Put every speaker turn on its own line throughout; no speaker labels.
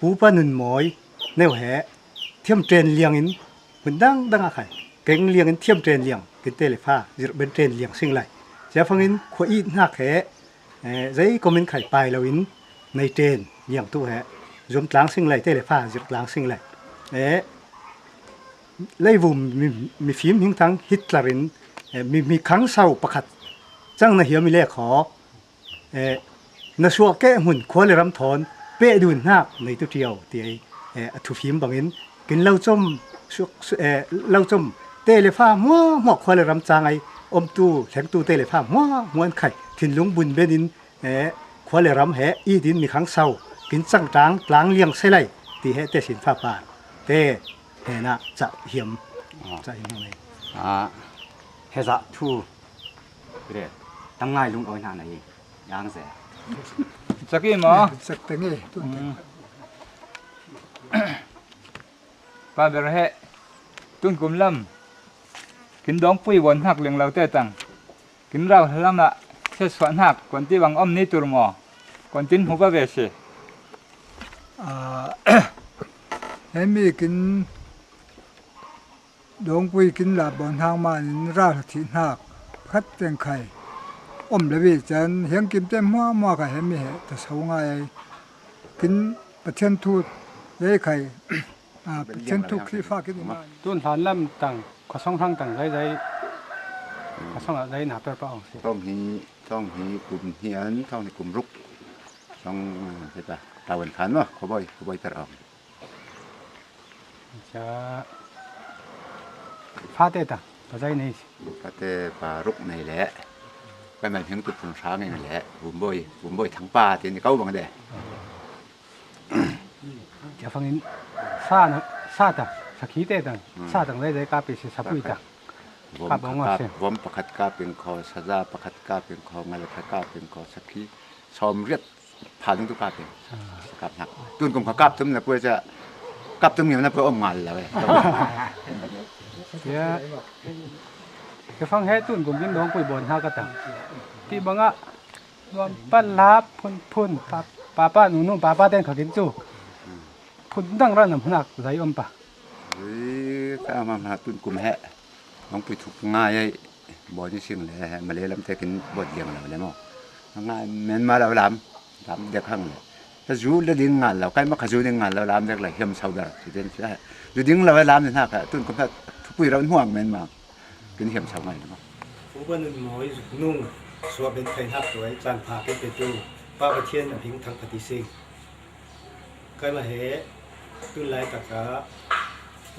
Pupa nun mawi neu he thiam ṭen liang in hmun dangdang ah khan keng liang in thiam ṭen liang kin te le fa zirh ben ṭen liang sing lai. Siafang in khua i hnak he zei kom in khai pai lo in nei ṭen liang tu he zum tlang sing lai te le fa zirh tlang sing lai. Leivum mifim hingthang Hitler in mi khang sau pakhat cang na hiam i le kho na suah ke hmun khua le ram thawn pe dun hnak nei tu ṭio ti ei a thu fim bangin kin lo chom lo chom te le fa mua mua khua le ram chang ai omtu thlengtu te le fa mua mua an khai thinlung bun ben in khua le ram he i din mi khang sau kin chang tang tlang liang selai ti he te sin fa pa te he na cha hiam cha hiam nei.
He za thu re tam ngai lung oi hna nei yang ze.
Chaki mo?
Chak te nge tu te.
Pa ber he tun kum lam kin dong pui won hak leng lo te tang kin rau lam a se suan hak kon ti bang om ni tur mo kon tin hu ba ve si.
He mi kin Dawngpui kin la bon hang ma in ra thi hnak khat teng khai om le wi chan hiang kim te mua mua kha he mi he ta so ngai ai kin Pathian thu le khai Pathian thu Khrihfa kin ma.
Tun hlan lam tang khosong thang tang zai zai khosong ah zai na per pa ong si.
Thong hi thong hi kum hian thong hi kum ruk thong thế ta tawon khan ma khoboi khoboi tar ong.
Fate ta pazai nei si.
Fate pa ruk nei le kai man hing tu phun hra ngai le bum boi bum boi thang pa ti ni kau bang de.
Ja fang in sa na sa ta sakhi te tang sa tang dai dai ka pi si sapui ta ka bong wa se.
Vom pakhat ka ping kho saza pakhat ka ping kho ngal kha ka ping kho sakhi som riat pha ding tu ka ping kap nak tun kum kha kap tum na pue cha kap tum ngiam na pue om ngal la we.
Ya ke fang he tun kum kin dong pui bon ha ka ta ti banga nuam pan lap phun phun pa pa pa nu nu pa pa ten kha kin chu phun dang ra nam hunak zai om pa.
Ka ma ma tun kum he nong pui thuk ngai ai bo ni sing le ma le lam te kin bot liang la le mo ngai men ma la lam lam dek hang le ta zu le ding ngal lo kai ma kha zu ding ngal lo lam dek la hiam sau dar ti den cha zu ding la lam ni na kha tun kum tha pui ra huang men ma kin hiam sau ngai mo.
Pu ba nun mawi zuk nung sua ben thai hak tuai chan pha ke pe tu pa Pathian a hing thang phati sing kai ma he tun lai taka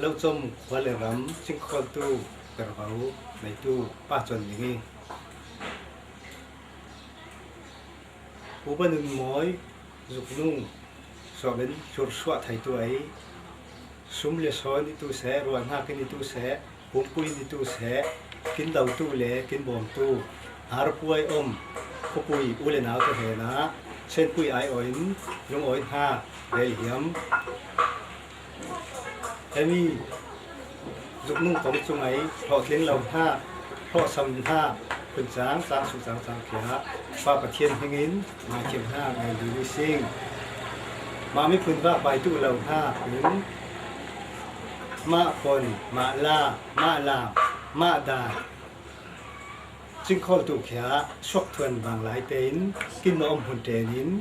lo chom khua le ram ching khol tu tervau nei tu pa chon ning i Pu ba nun mawi zuk nung sua ben chur sua thai tu ai sum le so ni tu se ruan ha ke ni tu se pumpui ni tu se kin do tu le kin bom tu har puai om khopui u le nau te he na chen pui ai oin lung oin ha rel hiam hemi zuk nung kong chung ai tho tling lo ha tho sam ha phun chang chang su chang chang khia pa Pathian hingin ma thiam ha ngai du ni sing ma mi phun ba pai tu lo ha in ma phon ma la ma la ma da ching khol tu khia suak thuan bang lai te in kin ma om hun ten in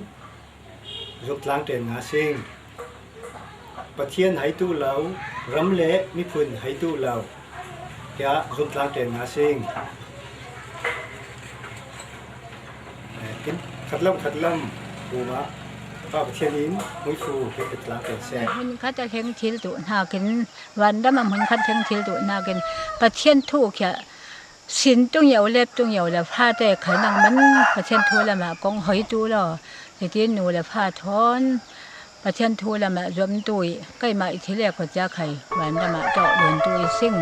zuk tlang ten nga sing Pathian hai tu lo ram le mi phun hai tu lo khia zuk tlang ten nga sing kin khatlam khatlam bu ma pa Pathian in mui fu ke tlang ten se.
Hun khat a hleng thil tu hna kin van ram a hun khat hleng thil tu hna kin Pathian thu khia sin tung yo lep tung yo le fa te khai nang man Pathian thu lama kong hoi tu lo ti nu le fa thon Pathian thu lama zuam tui kai ma i thile ko cha khai van rama to dun tui sing.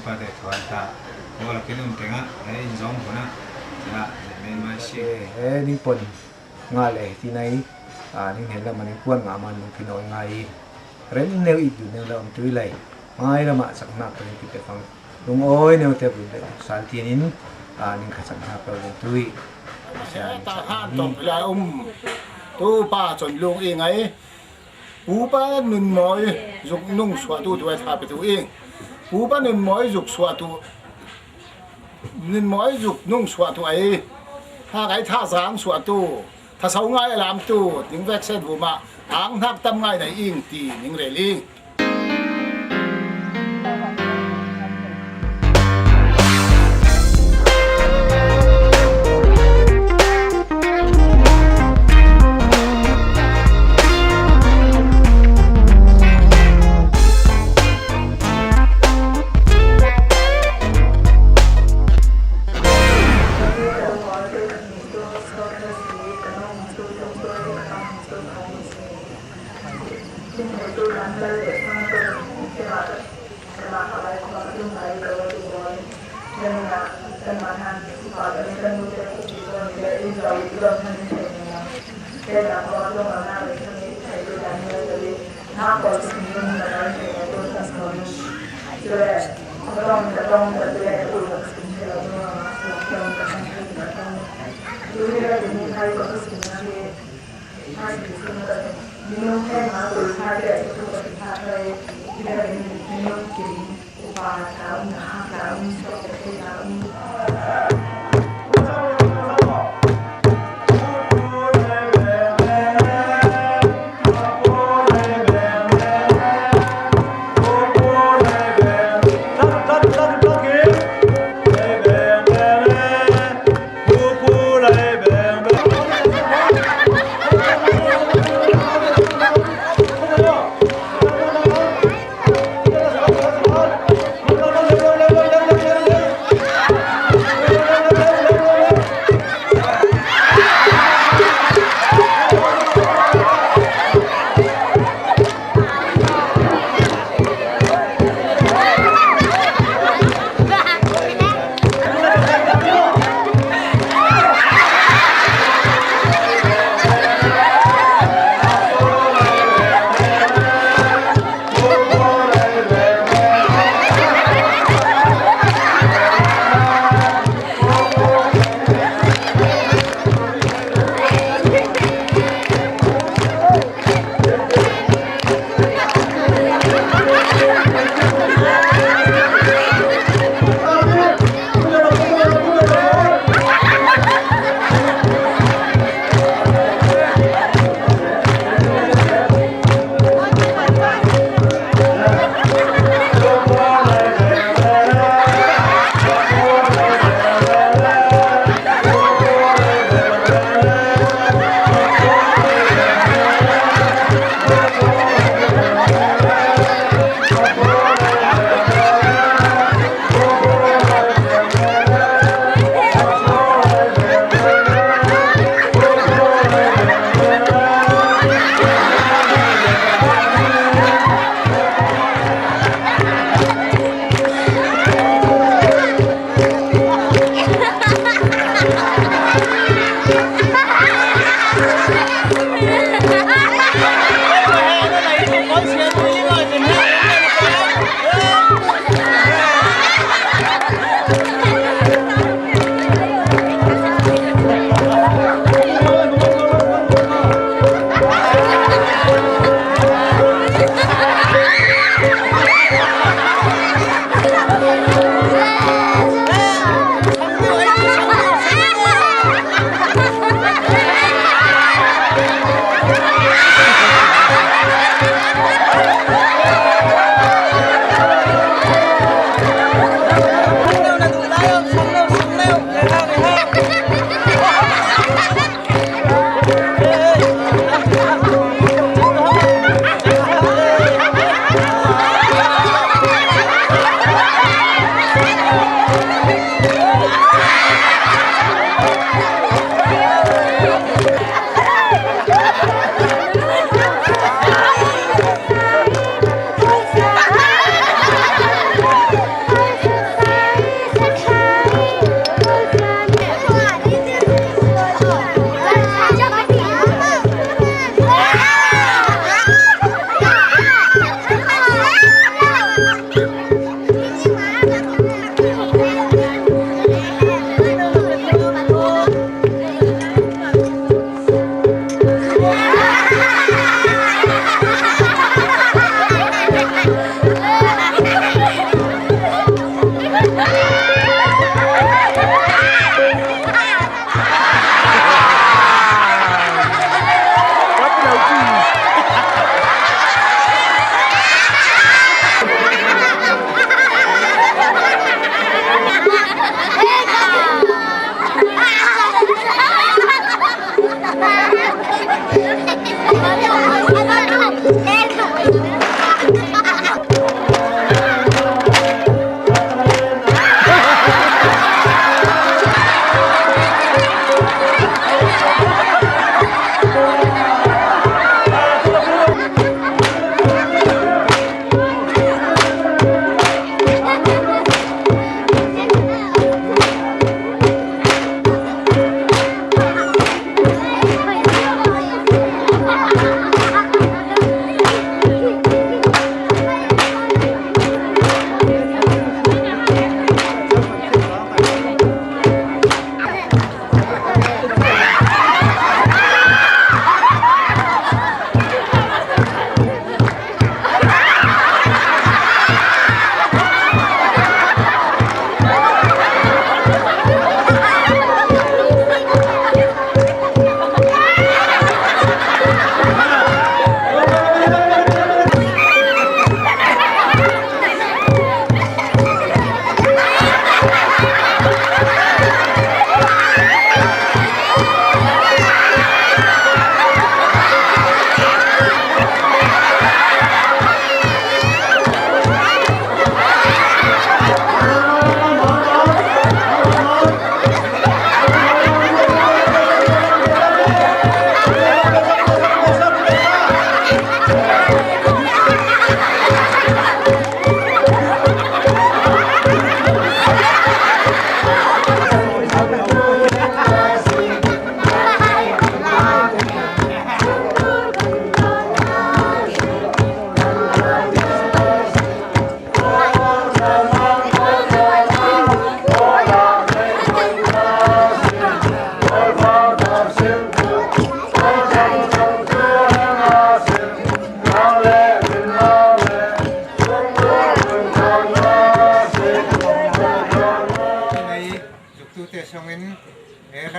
pa te thuan ta wala kinum tenga he in zong huna ya men mai si
he ning pon nga le ti nai a ning he la maning kuan nga man lung kinoi ngai rem neu i du neu la om tui lai mai lama chakna pa ning te fang lung oi neu te bu le sal tin in a ning kha chakna pa lung tui
ta han tong la tu pa chon lung i ngai pu pa nun moi zuk nung swa tu tu tha pe tu i pu pa nun moi zuk swa tu nun moi zuk nung swa tu ai tha cái tha giang swa tu tha sau ngai lam tu ning vek set bu ma ang thak tam ngai nei ing ti ning re li.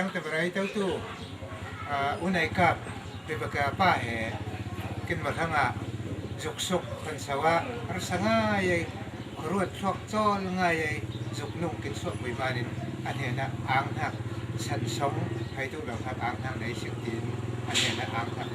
Thangte Varai totu Unai Kap Rebecca pa he kin hrang ah zuksuk kan so ah harsa ngai ai khuaruat thluak cawl ngai ai zuknung kin suah muivan in a hnen ah ang hnak san song hai tu lo hnak ang hnak nei sik tiin a hnen ah ang hnak.